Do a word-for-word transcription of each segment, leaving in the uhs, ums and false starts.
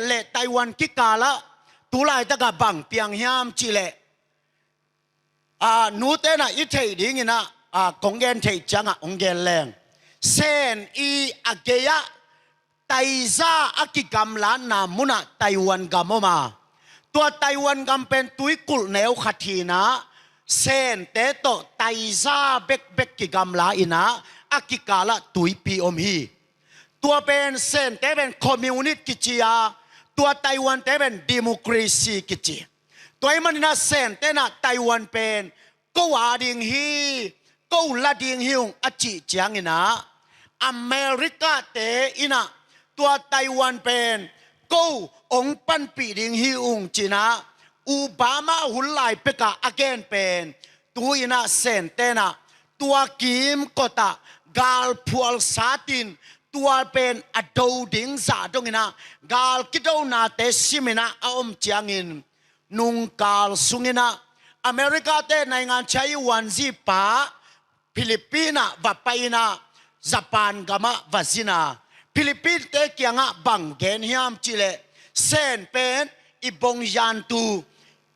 le Taiwan kikalah tu laitakah bang piang hiam cih leh, a, nute nah i theih dingin ah, a, kong gen theih ciangah hong gen leng. Sen i a gei-ah taiza a kigamlatna munah Taiwan gam om a, tua Taiwan gam pen tuikulh neu khat hi-in ah, Sente tawh taiza bekbek kigamla-in ah, a kikalah tuipi om hi. Tua pen Sente pen communist kici a, tua Taiwan-te pen democracy kici. Tua ahih manin ah Sente nah Taiwan pen ko a ding hi, ko la ding hi ung a cih ciangin ah, America-te in ah tua Taiwan pen ko hong panpih ding hi ung ci-in ah, Obama hun lai pekah a gen pen, tu-in ah Sente nah tua kimkot ah galphual satin, tua pen a do ding zah dongin ah, gal kidonate simin ah a om ciangin, nungkal sungin ah America-te naingan chia i uanzi pa Philippines ah va pai-in ah, Japan gamah va zin a, Philippines-te kiangah bang gen hiam cih leh, Sen pen i bongyantu,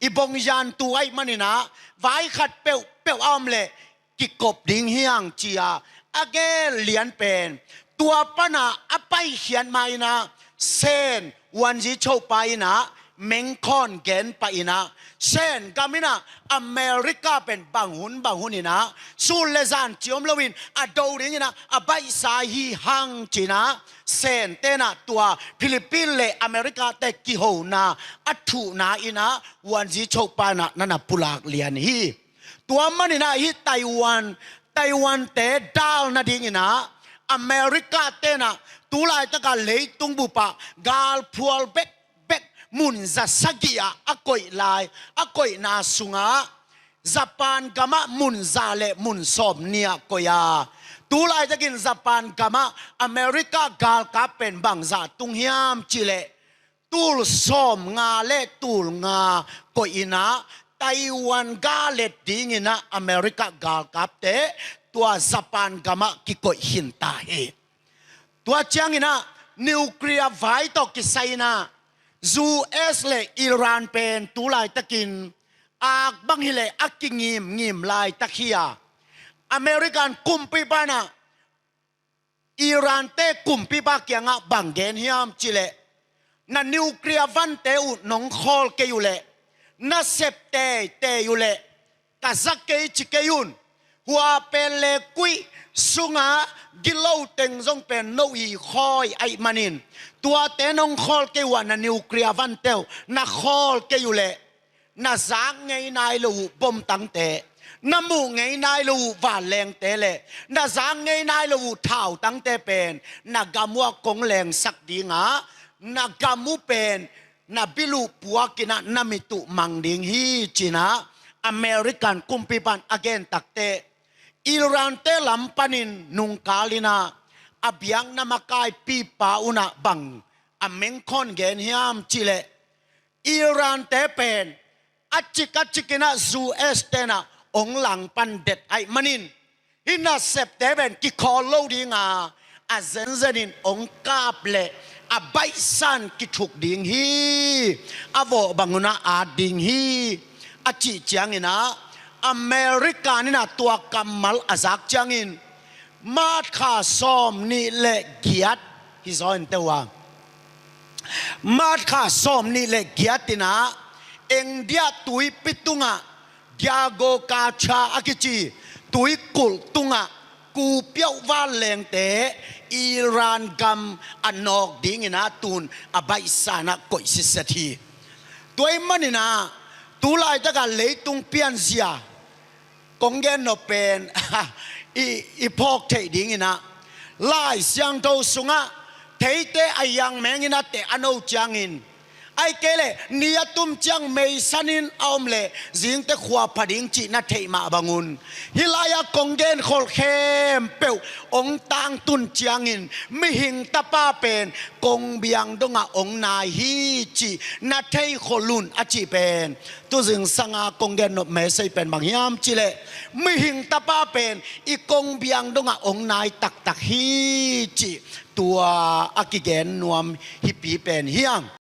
i bongyantu ahih manin ah, vai khat peuhpeuh a om leh kikop ding hi hang ci-a a gen lian pen, tua pan ah a paikhiat ma-in ah Sen uanzi chopa in ah mengkhawn gen pah in ah, Sen gam in ah America pen bang hun bang hun in ah, sun le zan ci om loin a do dingin ah a baihsa hi hang ci-in ah, Sente nah tua Philippines le America-te kihona a thuhna in ah uanzi chopa in ah na na pulak lian hi. Tua manin ah hih Taiwan, Taiwan-te dal nadingin ah America-te nah tu laitakah leitung bup ah galphual bekbek mun za sagih ah a koih lai, a koihna sungah Japan gamah mun za le mun sawmnih ah koih a, tu laitakin Japan gamah America galkap pen bangzah tung hiam cih leh, tul sawmnga le tul nga koih in ah, Taiwan ga let dingin ah America galkapte tua Japan gamah kikoih khin ta hi. Tua ciangin ah nuclear vai tawh kisai in ah, U S le Iran pen tu laitakin ak bang hileh a kingimngim laitak hi a, American kumpipa in ah Iran-te kumpipa kiangah bang gen hiam cih leh, na nuclear vante uh nong khawl kei uh leh, na sep teitei uh leh, ka za kei ci kei un. Hua pen le kuih sungah gilo teng zong pen no hi khawi ahih manin, tuate nong khawl kei uh a, na nuclear vante uh na khawl kei uh leh, na zak ngei nai lo uh bomtangte, na muh ngei nai lo uh vanlengte le na zak ngei nai lo uh thautangte pen na gam uh ah kong lengsak ding a, na gam uh pen na bil uh puak in ah na mit uh mang ding hi ci-in ah American kumpipa in a gen takteh, Iran-te lam panin nungkal in ah a biakna makaipipa un ah bang a mengkhawn gen hiam cih leh, Iran-te pen a cik a cik in ah U S-te in ah hong langpan det ahih manin, hih nasepte pen kikhawl lo ding a, a zenzen in hong kap leh a baihsa in kithuk ding hi, a vawh bang un ah at ding hi, a cih ciangin ah, American in ah tua kammal a zak ciangin, March kha sawmnih le giat hi zaw inteh uh a, March kha sawmnih le giat in ah India tuipi tungah, Diago Kacha a kici tuikulh tungah, kupiauh vanlengte Iran gam a nawk dingin ah tun a baihsa in ah koih sitset hi. Tua ahih manin ah tu laitakah leitung pianzia kong gen nop pen i, i phawk theih dingin ah, Lai Siangtho sungah theite a hiang mengin a teh a no ciangin, ahih kei leh ni a tum ciang meisan in a om leh zingteh khua pha ding cih na theih mah bang un, hih lai-ah kong genkholh khempeuh hong tangtun ciangin Mihing Tapa pen kongbiang dongah hong nai hi cih na theikhol un, a cih pen tu zingsang a kong gen nop message pen bang hiam cih leh, Mihing Tapa pen i kongbiang dongah hong nai taktak hi cih tua a kigen nuam hipi pen hi hang.